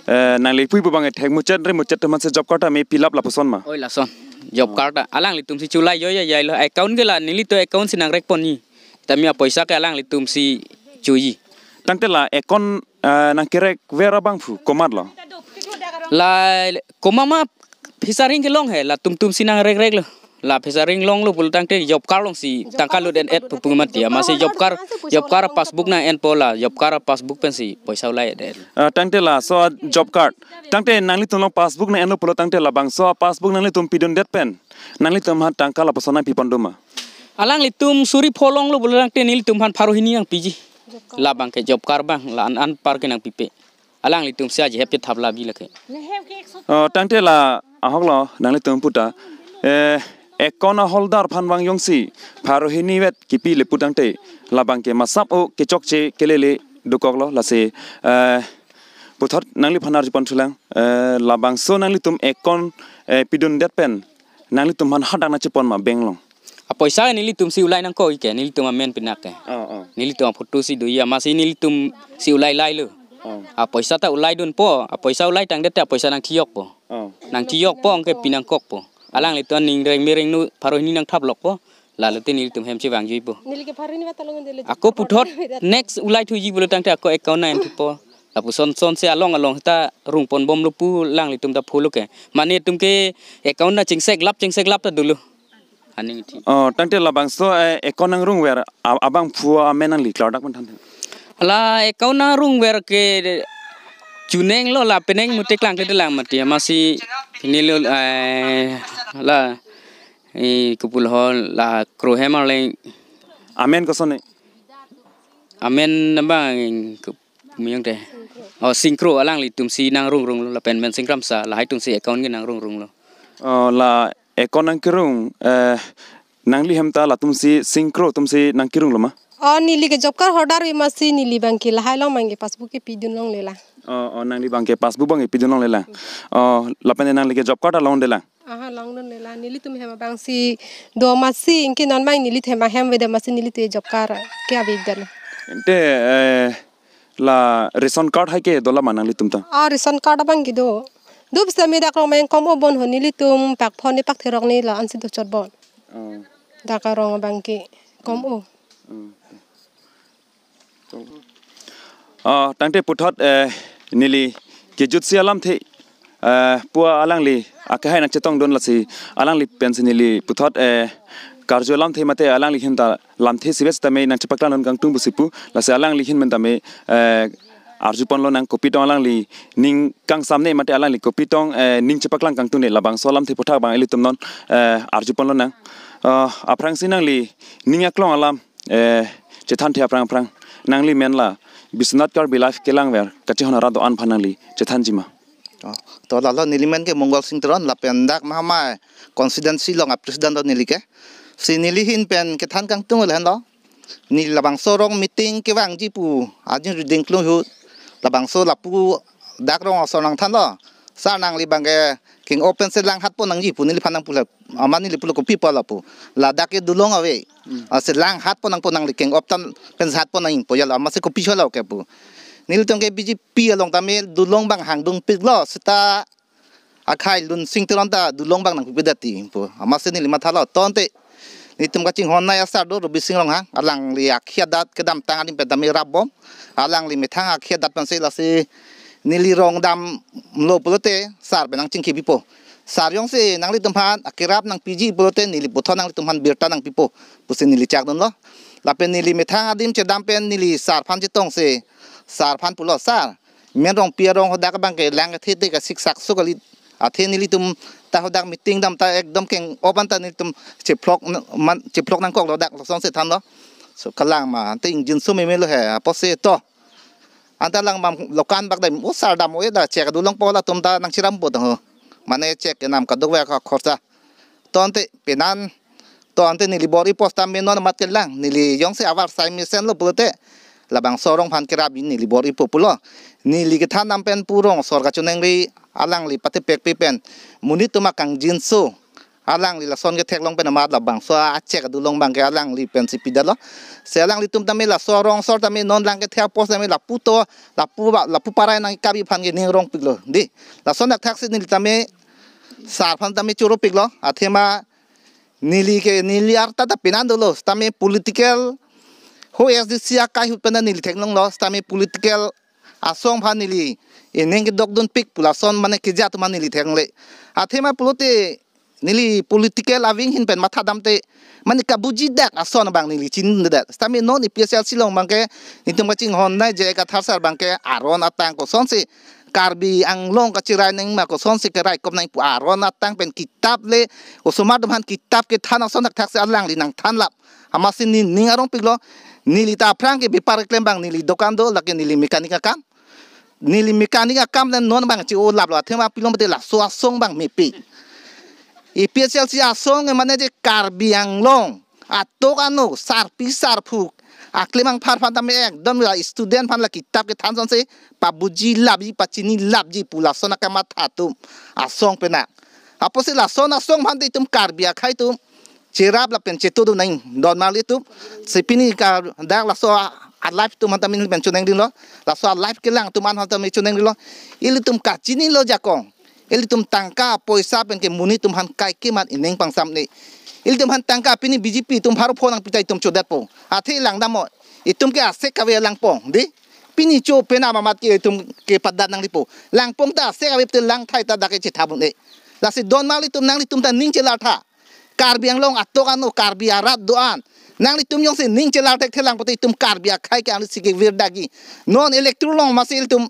eh, nangli puipo abang thek muchot re muchot atum aphansi job card ta me fill up lapuson ma? Oi, lason. Job card ta alanglitumsi chulai jo ya ya lo. Account ke la nelitum account si nangrek pon ni. Tame apoisa ke alanglitumsi choji. Tangte la account, eh, nangkerek ver abangphu komatlo? La komat ma pisa ring kelong he, latum atumsi nangrek rek lo. La pisa ring longlo pulo tangte job card alongsi tangka lut en et pu pu mati. Amatsi job card, job card passbook nang enpo, la job card passbook pensi poisa ulai et et. Ah, tangte laso job card. Tangte nanglitum along passbook nang enlo pulo tangte labangso passbook nanglitum pidundet pen nanglitum aphan tangka lapuson nangpipon do ma? Alanglitum suri pho longlo pulo tangte nelitum aphan pharo hini nangpiji. Labang ke job card abang, la-an anpar ke nangpipe. Alanglitumsi ajihep chethap labi lake. Oh, tangte la ahok lo nanglitum pu ta. Eh, account holder aphan vang jongsi pharo hini vet kipi le pu tangte labang ke masap o kechokche kelele dokoklo, lasi, eh, puthot nangliphan arjupon thulang, eh, labangso nanglitum account, eh, pidundet pen nanglitum aphan hadak nangchepon ma bank along? Apoisa nelitumsi ulai nangkok ke, nelitum amen pinak ke. Oh, oh. Nelitum aphoto si do ya, amatsi nelitumsi ulai lailo. Oh. Apoisa ta ulaidunpo, apoisa ulai tangdet ta apoisa nangthijokpo. Oh. Nangthijokpo, anke pi nangkokpo. Alanglitum aning rengme rengno pharo hini nangthap lokpo. Lalote nelitum hem chevang juipo. Neli ke pharo hini vat ta long dele. Ako puthot next ulai thuji pulo tangte ako account nang enpo. Lapuson sonsi along along ta rung ponbomlo pu alanglitum ta phulo ke. Mane itum ke account nang chingseklap chingseklap ta dolo. Aning thi. Oh, tangte labangso, eh, account nangrungver, a-, abangphu amen nangli klardak pon than. La account nangrungver ke chuneng lo, la penang mute klang kede lang mati. Amatsi pini lo, eh, la, eh, kopilo ho la kro hem arleng. Amen kosonne? Amen abang ke miyong te. Oh, Singkro, alanglitumsi nangrungrunglo, lapen Mensing Kramsa, lahai atumsi account ke nangrungrunglo. Oh, la account nangkerung, eh, nangli hem ta latumsi Singkro atumsi nangkerunglo ma? Oh, neli ke job card holder amatsi neli abang ke lahai along abang ke passbook ke pidun longle lang. Oh, oh, nangli abang ke passbook abang ke pidun longle lang. Oh, lapen nangli ke job card ta longde lang. Aha, longdunle lang. Nelitum hem abangsi do amatsi, anke non abang neli hem ahem avedet amatsi nelitum job card ke avedet lo. Ante, eh, la ration card hai ke dola ma nanglitum ta? Ah, ration card abang ke do. Do pusitame dak rong meng kom-o bon ho, nelitum pak phone pak therok ne la-ansi dochot bon. Oh. Dak arong abang ke kom-o. Hmm. Ah, tangte puthot, eh, neli kejutsi alamthe, eh, pu alangli akehai nangchetongdun, lasi alangli pensi neli puthot, eh, karju alamthe mate alangli ahin ta lamthe sivet sitame nangchepaklang dun kangtung pusi pu, lasi alangli ahin pen tame, eh, arjupon lonang kopi tong alangli ning kangsam ne mate alangli kopi tong, eh, ning chepaklang kangtung ne, labangso alamthe aputhak abang ilitum non, eh, arjupon lonang. Ah, aphrangsi nangli ning aklong alam, eh, chethanthe aphrang aphrang, nangli men la Biswanath Karbi Live kelangver kachehon arat do-an aphan nangli chethanji ma? Oh, to lalo, neli men ke Mongol Sing Teron, lapen dak Mahamai constituency along a-president do neli ke. Si neli ahin pen kethan kangtung lahenlo. Neli labangso arong meeting kevangji pu, ajin riding klung ahut, labangso lapu dak rong asor nangthanlo. Sar, nangli abang ke keng-op pensi langhatpon nangji pu neliphan nangpulo, amat neli pulo kopi pu lapu. Ladak ke dolong ave. Hmm. Lasi langhatpon nangpo, nangli keng-op tan pensi hatpon nangpo ya la, amatsi kopi chola ke pu. Nelitum ke B J P along tame dolong abang hangdungpiklo, seta akhai Lunsing Teron ta dolong abang nangpipe dati pu. Amatsi neli mathalo, to ante nelitum kachinghon nai asar do, Robising Ronghang, alangli akhei adat kedamtang adim pen tame rapbom, alangli methang akhei adat pensi lasi neli rong damlo pulote sar pen nangchingki pipo. Sar jongsi nanglitum aphan akerap nangpiji pulote neli puthot nanglitum aphan birta nangpipo pusi neli chakdunlo. Lapen neli methang adim chedam pen neli sar aphan chetongsi sar aphan pulo, "Sar, men Rongpi arong hadak abang ke lang kethe te kasiksak so kali. Athe nelitum ta hadak meeting dam ta ekdom keng-op an ta nelitum chephlok n-, man, chephlok nangkoklo dak," lasonsi thanlo. So kalang ma ante ingjinso meme lo he, apotsi to. Anta lang mam lokan bak dam, "O sar, dam o e da, chek adu longpo, latum ta nangchirampo tang ho. Mane chek kenam kadokave akhorcha." To ante penan, to ante neli bor-ipo setame non amat kelang, neli jongsi avarsai mesenlo pulote labangso arong aphan kerap neli bor-ipo pulo. Neli kethan dam pen pu rong asor kachoningri alangli patepekpi pen monit atum akangjinso alangli lason ketheklong pen amat labangso achek adu along abang ke alangli pensi pidetlo. Si alanglitum tame laso arong asor tame non lang kethe apot tame lapu to, lapu ba, lapu parai nangkari aphan ke ning rongpiklo dei. Lason dak thaksi neli tame sar aphan tame choropiklo. Athema neli ke, neli arta ta penan dolo, setame political, ho S D C akai ahut pen neli theklonglo, setame political asong aphan neli ining kedokdunpik pu lason mane keja atum aphan neli theklongle. Athema pulote neli political aving ahin pen matha damte mane kabuji dak ason abang neli chinine dak. Setame non A P H L C along abang ke nelitum kachinghon nai J I Kathar sar abang ke aron atang kosonsi Karbi Anglong kacherai nangma, kosonsi keraikop nang pu aron atang pen kitap le, osomar atum aphan kitap kethan ason dak thaksi alangli nangthanlap. Amatsi ne ning arongpiklo, neli ta aphrang ke bepar keklem abang, neli dokan do, lake neli mechanic akam. Neli mechanic akam le non abang che-olaplo, athema pilo mate laso asong abang mepi. A P H L C asong mane je Karbi Anglong atok ano, sarpi sarpo, aklemang phar aphan tame ekdom la student aphan la kitap kethan asonsi pabujilapji, pachinilapji pu lason akamatha atum asong penak. Apotsi lason asong aphan te itum Karbi akhei atum cherap lapen chetudun nang, don marli atum. Si pini ka dak laso a, a live atum aphan tame neli pen choningri lo. Laso a live kelang atum aphan tame choningri lo. Ilitum kachinilo jakong. Ilitum tangka poisa pen ke monit atum aphan kaike mat ining pangsamne. Ilitum aphan tangka pini B J P atum pharo pho nangpi ta itum chodetpo. Athe langdamnon. Itum ke asek kave langpon dei. Pini cho penap amat ke itum ke padat nangripo. Langpon ta asek kave te langthai ta dak ke chethabun-e. Lasi don marli atum, nanglitum ta ning chelartha. Karbi Anglong atok ano, Karbi arat do-an. Nanglitum jongsi ning chelar thekthelang pote itum Karbi akhei ke angri si kevirdakji. Non electoral along amatsi ilitum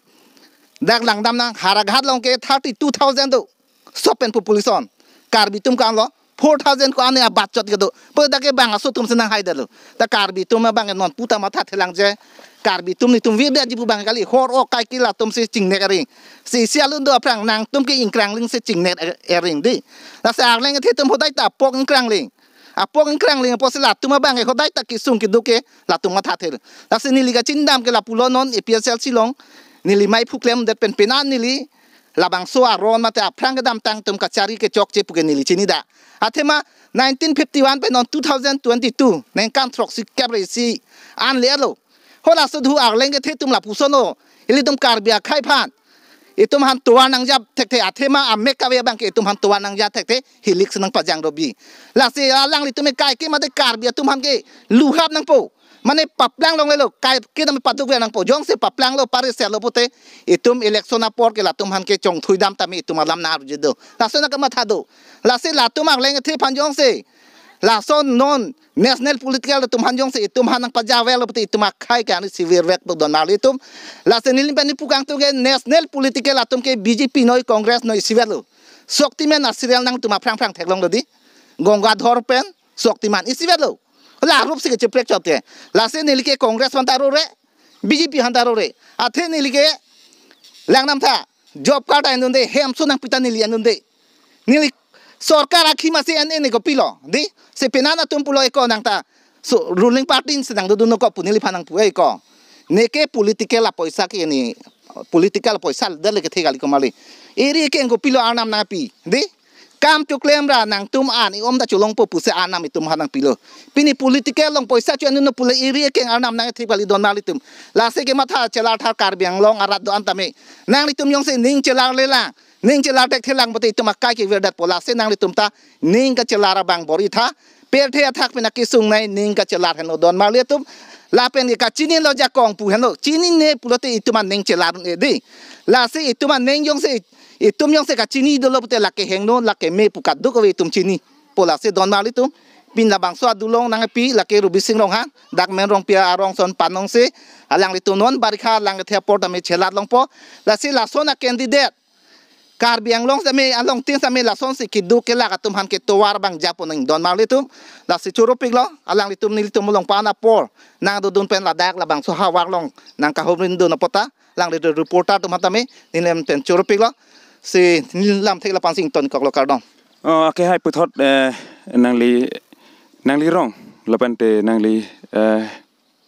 dak langdam nang, Howraghat along ke thirty-two thousand do. Sopen population. Karbi atum ko-anlo four thousand ko-an abachot kedo. Pu dak ke bang aso atum si nanghaidetlo. Ta Karbi atum abang non puta matha thelang je. Karbi atum nelitum virdakji pu abang kali, hor-ok kaike latum si chingnek aring. Si isi alun do aphrang nangtum ke Ingkrangling si chingnek aring dei. Lasi Arleng kethe atum hodai ta apok Ingkrangling. Apok Ingkrangling apotsi latum abang ke hodai ta kesung keduk ke latum matha thel. Lasi neli kachini dam ke lapulo, non A P H L C along neli mei phu klemdet pen penan neli labangso aron mate aphrang kedamtang atum kachari kechokche pu ke neli chini dak. Athema nineteen fifty-one pen non two thousand twenty-two ningkan throksi kep ra isi an le-etlo. Ho laso thu Arleng kethe atum lapuson lo. Ilitum Karbi akhei aphan itum aphan tovar nangjap thekthe, athema amek kave abang ke itum aphan tovar nangjap thekthe, hilik si nangpajang dobi. Lasi alanglitum ke kaike mate Karbi atum aphan ke luhap nangpo. Mane paplang longlelo, kaike tame paduk ve nangpo. Jongsi paplanglo, pariserlo pote itum election apor ke latum aphan ke chongthui dam tame itum alam nang arje do. Laso nang kamatha do. Lasi latum Arleng kethe aphan jongsi laso non national political atum aphan jongsi itum aphan nangpajavetlo pote itum akhei ke angri si virvekpo don marli atum. Lasi neli pen neli pu kangtung ke national political atum ke B J P noi, Congress noi isivetlo. Shaktiman a-serial nangtum aphrang aphrang theklonglo dei. Gangadhar pen Shaktiman isivetlo. La rup si kecheprek chot ke. Lasi neli ke Congress aphan ta rore, B J P aphan ta rore. Athe neli ke langdamtha, job card ta endunde, hemso nangpi ta neli endunde. Neli sorkar akhei amatsi en-e, ne kopilo dei. Si penan atum pulo, eko nang ta so ruling party si nangdodun nangkok pu neliphan nangpu, eko. Ne ke political apoisa ke ne political poisa det le kethe kali komarli. Eri keng kopilo arnam nangpi, dei? Kam choklem ra nangtum an i-om ta cholongpo pusi arnam itum aphan nangpilo. Pini political along poisa cho-en dunnon pule eri keng arnam nangthip kali donmarlitum. Lasi kematha chelar thar Karbi Anglong arat do-an tame. Nanglitum jongsi ning chelarle lang, ning chelar thekthelang pute itum akai kevirdetpo, lasi nanglitum ta ning kachelar abang bor-itha. Pirthe athak pen akesung nai ning kachelar henlo donmarlitum. Lapen ke kachinilo jakong pu henlo. Chinine pulote itum an ning chelar un-e, dei. Lasi itum an ning jongsi, itum jongsi kachini dolo pute lake hingno, lake me pu kadokave itum chinipo, lasi donmarlitum. Pini labangso adulong nangpi lake Robising Ronghang, dak Men Rongpi arong ason panong si, alanglitum non barikha lang kethe apor tame chelar longpo. Lasi lason a-candidate Karbi Anglong sitame, alongtin sitame lasonsi keduk kelak atum aphan ketovar abang japo nang donmarlitum. Lasi choro piklo, alanglitum nelitum along pan apor nangdodun pen ladak labangso havar along nangkahumrin dun apot ta alanglitum reporter atum aphan tame nelitum pen choro piklo. Si neli lamthe la-an si ingtonkoklo, kardom. Oh, okay, hai puthot, eh, nangli, nangli rong, lapente nangli, eh,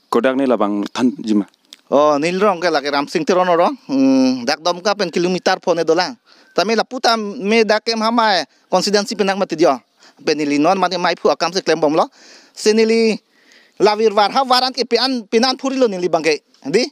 kodak ne labang thanji ma? Oh, neli rong ke lake Ramsing Teron arong. Hmm, dak Domka pen kilometer phone dolang. Tame lapu tame dak ke Hamai constituency pen nang mati jo. Pen neli non mane maiphu akam si klembomlo. Si neli la virvar havar an ke pi-an pinan phurilo neli abang ke, dei.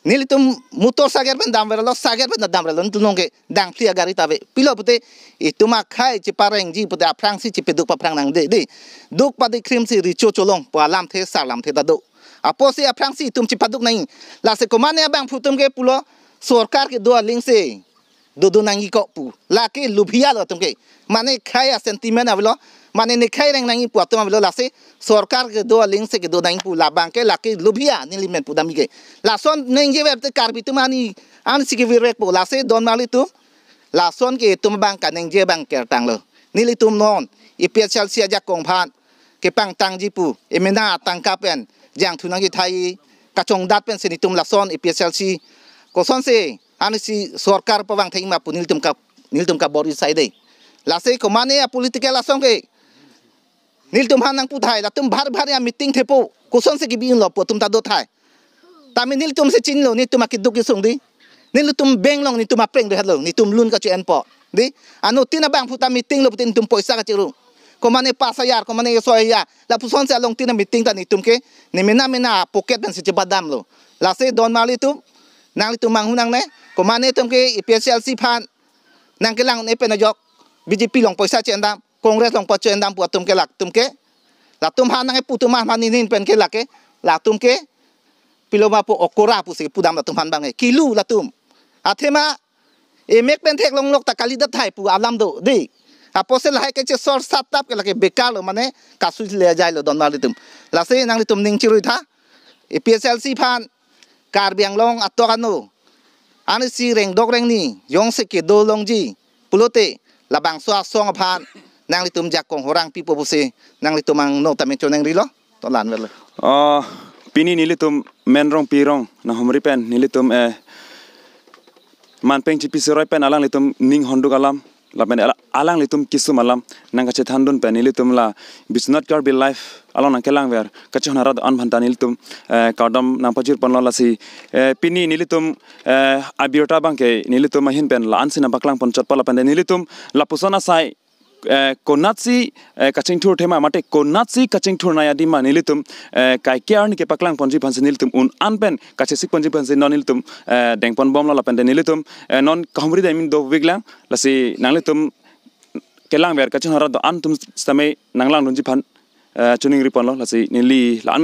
Nelitum Motor Sagar pen damverlo, Sagar pen damverlo, nelitum ke dangphli agari ta ave. Pilo pute itum akhei cheparengji pute aphrangsi chepaduk paphrang nang, dei, dei. Duk padi krim si recho cholong pu alamthe sar lamthe ta do. Apotsi aphrangsi itum chepaduk nang. Lasi komatne abangphu atum ke pulo sorkar kedo aling si dodun nangji ko pu. Lake lubhia lo atum ke. Mane khei a-sentiment avelo. Mane ne khei reng nangji pu atum avelo, lasi sorkar kedo aling si kedo nangji pu labang ke lake lubhia neli men pudamji ke. Lason ningjever te Karbi atum ani, ansi kevirvekpo, lasi donmarlitum. Lason ke itum abang kaningje abang kertanglo. Nelitum non APHLC ajakong aphan kepangtangji pu, emena atangka pen jangthu nangkethai kachongdat pensi nelitum lason APHLC kosonsi ansi sorkar pavang thek ma pu nelitum ka, nelitum kabor-i sai dei. Lasi komatne a-political asong ke nelitum aphan nangputhai, latum bhar bhar a-meeting thepo, kosonsi kebi-unlo pu atum ta dothai. Tame nelitum si chinilo, nelitum akeduk kesung, dei. Nelitum bank along nelitum apreng dohetlo, nelitum loan kacho-enpo, dei. Anuttin abangphu ta meeting lo pute nelitum poisa kachiru. Komatne pas hajar, komatne eso hajar. Lapusonsi alongtin a-meeting ta nelitum ke ne mena mena pocket pensi chepadamlo. Lasi donmarlitum, nanglitum manghu nangne. Komatne atum ke APHLC aphan nangkelang un-e pen ajok BJP along poisa cho-endam, Congress along poisa cho-endam pu atum ke latum ke. Latum aphan nangkepu atum aphan ninin pen ke lake, latum ke pilo ma pu okora pusi pudam latum aphan abang ke. Kilu latum. Athema emek pen theklonglok ta kalidet thai pu alam do, dei. Apotsi lahai kachesor satap ke lake bekar lo, mane kasui le jailo donmarlitum. Lasi nanglitum ning chirui tha. APHLC aphan Karbi Anglong atok ano ansi rengdok rengni jongsi kedo longji pulote labangso asong aphan nanglitum jakong horang pipo pusi nanglitum angno tame choningrilo. To la-anverlo. Oh, pini nelitum Men Rongpi arong nanghumri pen nelitum, eh, manpeng chipi siroi pen alanglitum ning honduk alam, lapen ala-, alanglitum kesung alam nangkachethandun pen nelitum la Biswanath Karbi Live along nangkelangver kachehon arat do-an aphanta nelitum, eh, kardom nangpajirponlo. Lasi, eh, pini nelitum, eh, abirta abang ke nelitum ahin pen la-ansi nangpaklangponchotpo, lapente nelitum lapuson asai, eh, konatsi, eh, kachingthur thema mate konatsi kachingthur nai adim ma nelitum, eh, kaike arni kepaklangponji aphansi nelitum un-an pen kachesikponji aphansi non nelitum, eh, dengponbomlo, lapente nelitum, eh, non kahumri dam-in doveklang. Lasi nanglitum kelangver kachehon arat do-an atum sitame nanglangdunji aphan, eh, choningriponlo. Lasi neli la-an